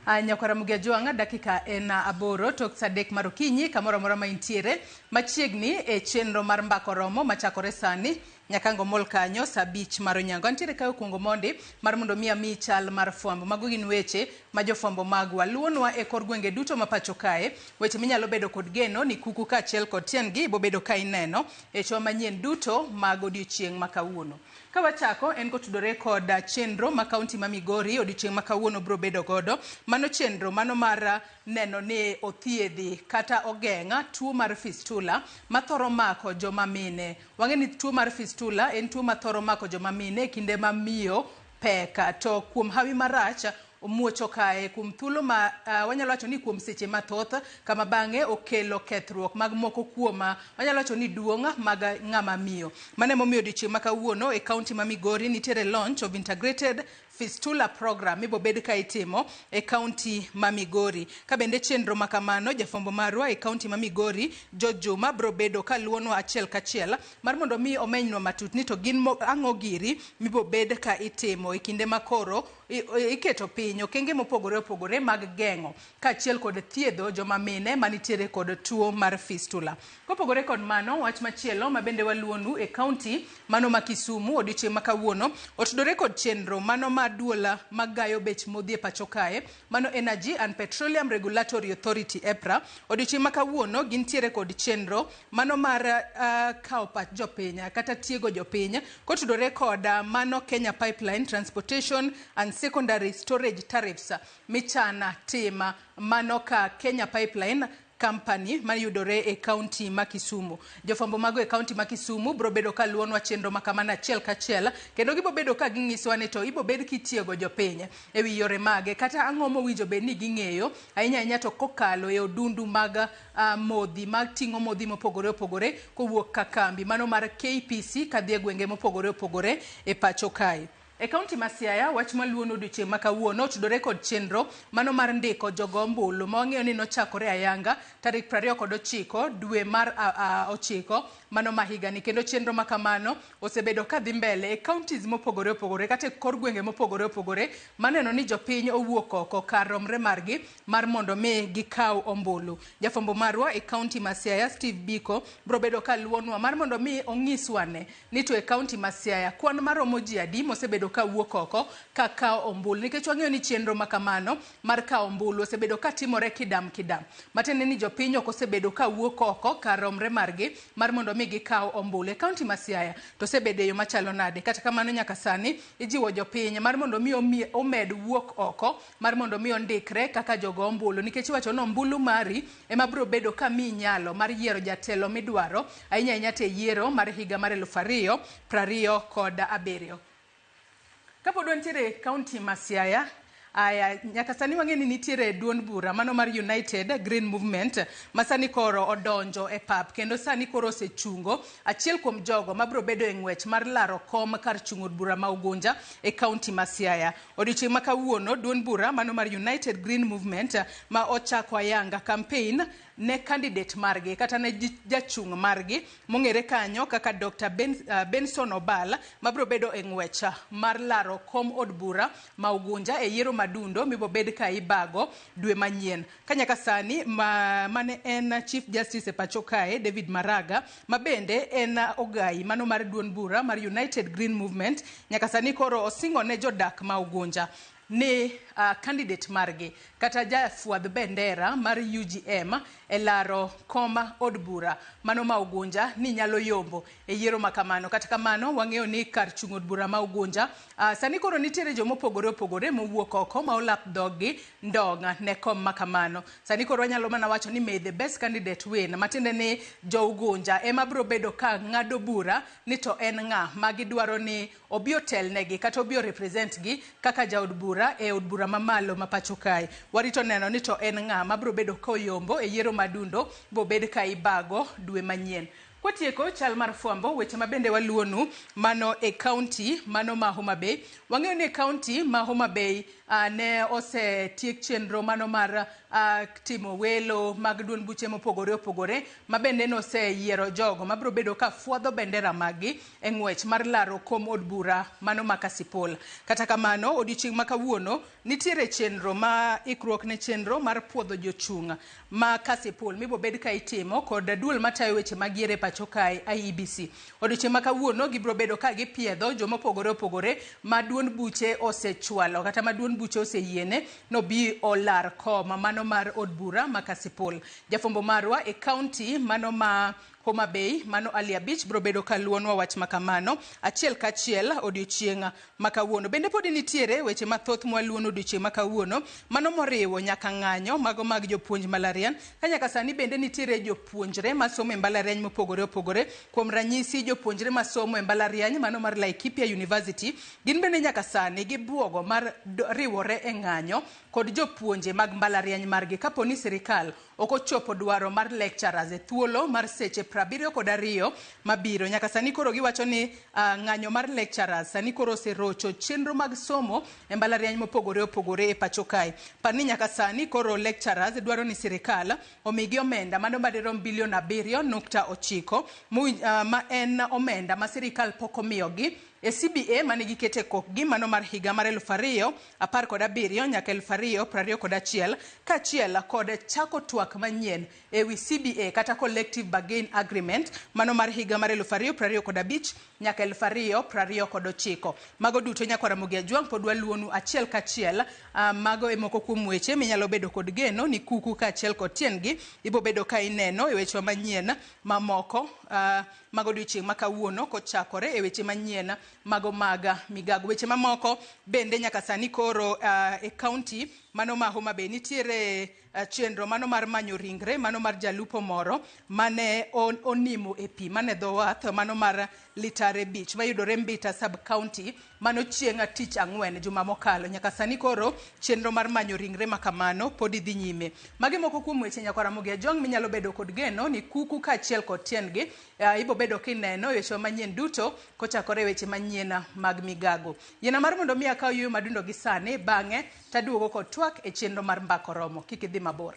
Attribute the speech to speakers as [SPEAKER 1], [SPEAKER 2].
[SPEAKER 1] Nyakwara Mugia Jwang' dakika en 8 tok sa 3 mar okinyi kamoro amora ma intiere machiegni e chenro mar mbako romo machakore sani nyaka ango mol kanyo sa 5 mar onyango. Antiere kae okuongo mondi mar mondo mi amiyi chal mar fwambo. Mago gin weche ma jofwambo magwa luwonwa e kor gwenge duto ma pacho kae. Weche minyalo bedo kod geno ni kuku kaachiel kod tiendgi ibobedo ka ineno e chwa manyien duto mag odiochieng' ma kawuono. Ka wachako en kotudore kod chenro ma kaunti ma Migori odiochieng' ma kawuono biro bedo godo. Mano chenro mano mar neno ni othiedhi kata ogeng' tuo mar fistula mathoro mako joma mine. Wang'e ni tuo mar fistula en tuo mathoro mako joma mine e kinde ma miyo pek. To kuom hawi marach omuoch okaye kuom thuolo ma wanyalo wacho ni kuom seche mathoth kama bang'e okelo kethruok mag moko kuom wanyalo wacho ni duong' mag ng'ama miyo. Mano emomiyo odiochieng' ma kawuono e kaunti ma Migori nitiere launch of integrated fistula program mibobed ka itimo e kaunti ma Migori. Ka bende chenro ma kamano jafwambo marwa e kaunti ma Migori George Juma bro bedo ka luwonwa achiel kachiel mar mondo mi omenynwa matut ni to gin ang'o giri mibobed ka itimo e kinde ma koro iketo piny okenge mopogore opogore mag geng'o kaachiel kod thiedho joma mine manitiere kod tuo mar fistula. Kopogore kod mano, wach machielo ma bende waluonu e kaunti mano ma Kisumu odiochieng' ma kawuono otudore kod chenro mano ma duol magayo bech modhi e pacho kae, mano Energy and Petroleum Regulatory Authority EPRA. Odiochieng' ma kawuono gintiere kod chenro mano mar kawo pach jopiny kata tiego jopiny kotudore kod mano Kenya Pipeline Transportation and Secondary Storage Tariffs michana tim mano ka Kenya Pipeline Company mayudore e kaunti ma Kisumu. Jofwambo mago e kaunti ma Kisumu bro bedo ka luwonwa chenro ma kamano achiel kachiel kendo gibo bedo ka ging'isowa ni to ibo bed kitiego jopiny e wi yore mage kata ang'o mowinjo bed ni ging'eyo ahinya ahinya to kokalo e odundu mag modhi mag ting'o modhi mopogore opogore kowuok ka kambi mano mar KPC kadhi e gwenge mopogore opogore e pacho kae. E kaunti ma Siaya, wach maluwono odiochieng' ma kawuono otudore kod chenro mano mar ndiko jogo ombulu ma wang'eyo ni nochakore ayanga tarik 29 dwe mar 9 mano ma higani, kendo chenro ma kamano osebedo ka dhi mbele e counties mopogore opogore kata e kor gwenge mopogore opogore maneno ni jopiny owuok oko kar romre margi mar mondo mi gikaw ombulu. Jafwambo marwa e kaunti ma Siaya Steve Biko bro bedo ka luwonwa mar mondo mi onyiswa ne ni to e kaunti ma Siaya kwan maromo ji adi mosebedo ka wuok oko ka kawo ombulu, nikech wang'eyo ni chenro ma kamano mar kawo ombulu osebedo ka timore kidam kidam, matiende ni jopiny ok osebedo ka wuok oko kar romre margi mar mondo mi gikaw ombulu. E kaunti ma Siaya to osebedo e yo machalo nade? Kata kamano nyaka sani ijiwo jopiny mar mondo mi omed wuok oko mar mondo mi ondikre kaka jogo ombulu, nikech iwacho ni ombulu mari ema biro bedo ka miyi nyalo mar yiero jatelo midwaro ahinya ahinya te yiero mar higa mar 2027. Kapod wantiere e kaunti ma Siaya, aya nyaka sani wang'e ni nitiere duond bura mano mar United Green Movement ma sani koro odonjo e pap kendo sani koro osechungo achiel kuom jogo mabiro bedo e ng'wech mar laro kom kar chung' od bura ma Ugunja e kaunti ma Siaya. Odiochieng' ma kawuono duond bura mano mar United Green Movement ma ochako ayanga campaign ne candidate margi kata ne jachung' margi mong'ere kanyo kaka Dr. Benson Obal mabiro bedo e ng'wech mar laro kom od bura ma Ugunja e yiero madundo mibobed ka ibago dwe manyien. Ka nyaka sani mane en Chief Justice e pacho kae David Maraga ma bende en ogai mano mar duond bura mar United Green Movement nyaka sani koro osingo ne jodak ma Ugunja ni candidate margi kata jafuadh bendera mar UGM e laro kom od bura mano ma Ugunja ni nyalo yombo e yiero ma kamano. Kata kamano wang'eyo ni kar chung' od bura ma Ugunja sani koro nitiere jomopogore opogore mowuok oko ma olap dhoggi ndong' ne kom ma kamano. Sani koro wanyalo mana wacho ni may the best candidate win, matiende ni jo Ugunja ema biro bedo ka ng'ado bura ni to en ng'a ma gidwaro ni obi otelnegi kata obi orepresent gi kaka jaod bura e od bura mamalo ma pacho kae. Warito neno ni to en ng'a mabiro bedo koyombo e yiero madundo bobed ka ibago dwe manyien. Kwatieko chal mar fwambo weche ma bende waluwonu mano e kaunti mano ma Homa Bay. Wang'eyo ni e kaunti ma Homa Bay ne osetiek chenro mano mar timo welo mag duond buche mopogore opogore ma bende noseyiero jogo mabiro bedo ka fwadho bendera maggi e ng'wech mar laro kom od bura mano ma Kasipul. Kata kamano, odiochieng' ma kawuono nitiere chenro ma ikruok ne chenro mar puodho jochung' ma Kasipul mibobed ka itimo kod duol matayo weche mag yiero e pacho kae IEBC. Odiochieng' ma kawuono gibiro bedo ka gipiedho joma opogore opogore ma duond buche osechwalo kata ma duond buche oseyiene nobi olar kom mano mar od bura ma Kasipul. Jafwambo marwa e kaunti mano ma Homa Bay mano Ali Abich biro bedo ka luonwa wach makamano achiel kachiel odiochieng' ma kawuono. Bende podi nitiere weche mathoth mwaluono odiochieng' ma kawuono mano moriwo nyaka ng'anyo mago mag jopuonj mbalariany ka nyaka sani bende nitiere jopuonjre masomo e mbalariany mopogore opogore. Kuom ranyisi jopuonjre masomo e mbalariany mano mar Laikipia University gin bende nyaka sani gibuogo mar riwore e ng'anyo kod jopuonje mag mbalariany margi kapo ni sirikal ok ochopo dwaro mar lecturers e thuolo mar seche 72 mabiro. Nyaka sani koro giwacho ni ng'anyo mar lecturers sani koro oserocho chenro mag somo e mbalariany mopogore opogore e pacho kae. Par ni nyaka sani koro lecturers dwaro ni sirikal omigi omenda mano madirom bilion 7.9 ma en omenda ma sirikal pok omiyogi e CBA mane giketo e kokgi mano mar higa mar 2017 nyaka 2021 kaachiel kod chako twak manyien ewi CBA kata Collective Bargain Agreement mano mar higa mar 2025 nyaka 2029. Mago duto nyakwar Ramogi Ajwang' pod waluonu achiel kachiel. Mago e moko kuom weche minyalo bedo kod geno ni kuku kaachiel kod tiendgi ibo bedo ka ineno e wechewa manyien mamoko mag odiochieng' ma kawuono kochakore e weche manyien mago mag migago. Weche mamoko bende nyaka sani koro e kaunti mano ma Homa Bay nitiere chenro mano mar manyo ringre mano mar jalupo moro mane onimo e pi mane dho wath mano mar Litare Beach mayudore Mbita sub county mano chieng' tich ang'wen juma mokalo. Nyaka sani koro chenro mar manyo ringre makamano pod dhi nyime. Magi moko kuom weche nyakwar Ramogi Ajwang' minyalo bedo kod geno ni kuku kaachiel kod tiendgi ibo bedo kineno e weche manyien duto kochakore e weche manyien mag migago. Yiena mar mondo mi akaw yueyo madundo gi sani, bang'e taduogo kod twak e chenro mar Mbaka Oromo. Kik idhi mabor.